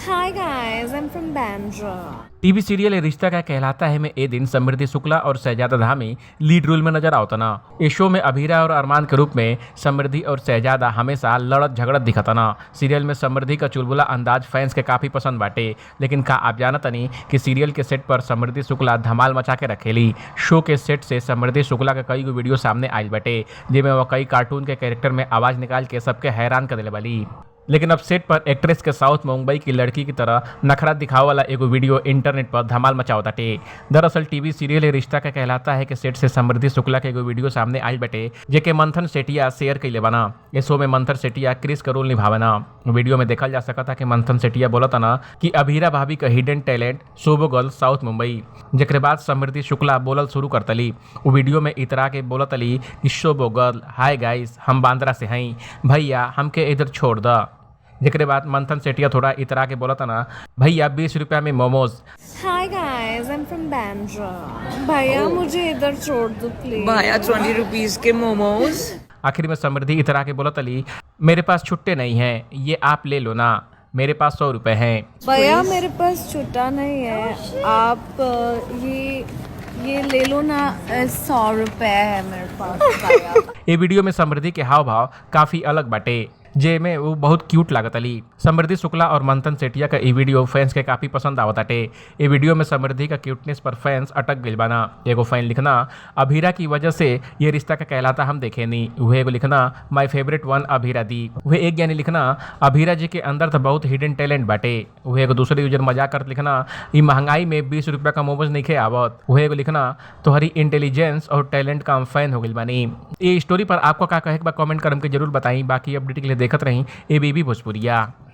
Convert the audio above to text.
Hi guys, I'm from Bandra. TV serial ये रिश्ता क्या कहलाता है में ए दिन समृद्धि शुक्ला और शहजादा धामी लीड रोल में नजर आवतना। इस शो में अभीरा और अरमान के रूप में समृद्धि और शहजादा हमेशा लड़त झगड़त दिखतना। सीरियल में समृद्धि का चुलबुला अंदाज फैंस के काफ़ी पसंद बाटे, लेकिन का आप जानतनी कि सीरियल के सेट पर समृद्धि शुक्ला धमाल मचा के रखेली। शो के सेट से समृद्धि शुक्ला के कई गो वीडियो सामने आयल बाटे, जेमे वह कई कार्टून के कैरेक्टर में आवाज़ निकाल के सबके हैरान कर देले बाली। लेकिन अब सेट पर एक्ट्रेस के साउथ मुंबई की लड़की की तरह नखरा दिखावे वाला एगो वीडियो इंटरनेट पर धमाल मचावताटे। दरअसल टीवी सीरियल ये रिश्ता क्या कहलाता है के सेट से समृद्धि शुक्ला के एगो वीडियो सामने आयल बाटे, जेके मंथन सेठिया शेयर कइले बाना। ए शो में मंथन सेठिया क्रिस का रोल निभावना। वीडियो में देखल जा सकता कि मंथन सेठिया बोलता कि अभीरा भाभी का हिडन टैलेंट शोबो गर्ल साउथ मुंबई। जेकरे बाद समृद्धि शुक्ला बोलल शुरू करतली। उ वीडियो में इतरा के बोलतली कि शोबो गर्ल, हाय गाइस, हम बांद्रा से हई, भैया हमके इधर छोड़ द। जेकरे बाद मंथन सेठिया थोड़ा इतरा के बोलता ना, भैया 20 रुपया में momos. Hi guys, I'm from Bandra. भैया मुझे इधर छोड़ दो प्लीज। भैया 20 रुपीज के मोमोज। आखिर में समृद्धि इतरा के बोलतली, मेरे पास छुट्टे नहीं हैं, ये आप ले लो ना, मेरे पास 100 रुपये हैं। भैया मेरे पास छुट्टा नहीं है, आप ये ले लो ना, 100 रुपए है मेरे पास भैया। ये वीडियो में समृद्धि के हाव भाव काफ़ी अलग बाटे, जे में वो बहुत क्यूट लागतली। समृद्धि शुक्ला और मंथन सेठिया का ये वीडियो फैंस के काफ़ी पसंद आवताटे। ये वीडियो में समृद्धि का क्यूटनेस पर फैंस अटक गइल बाना। एगो फैन लिखना, अभीरा की वजह से ये रिश्ता क्या कहलाता हम देखे नी। वह एगो लिखना, my favourite one Abhira दी। वह एक ज्ञानी लिखना, अभीरा जी के अंदर तो बहुत हिडन टैलेंट बाटे। वह एगो दूसरे यूजर मजाक करत लिखना, ई महंगाई में 20 रुपया का मोमोज नइखे आवत। वह एगो लिखना, तोहरी इंटेलिजेंस और टैलेंट का हम फैन हो गइल बानी। ये स्टोरी पर आपको का कहे के बा, कमेंट करम के जरूर बताई। बाकी अपडेट के लिए देखत रही एबीबी भोजपुरिया।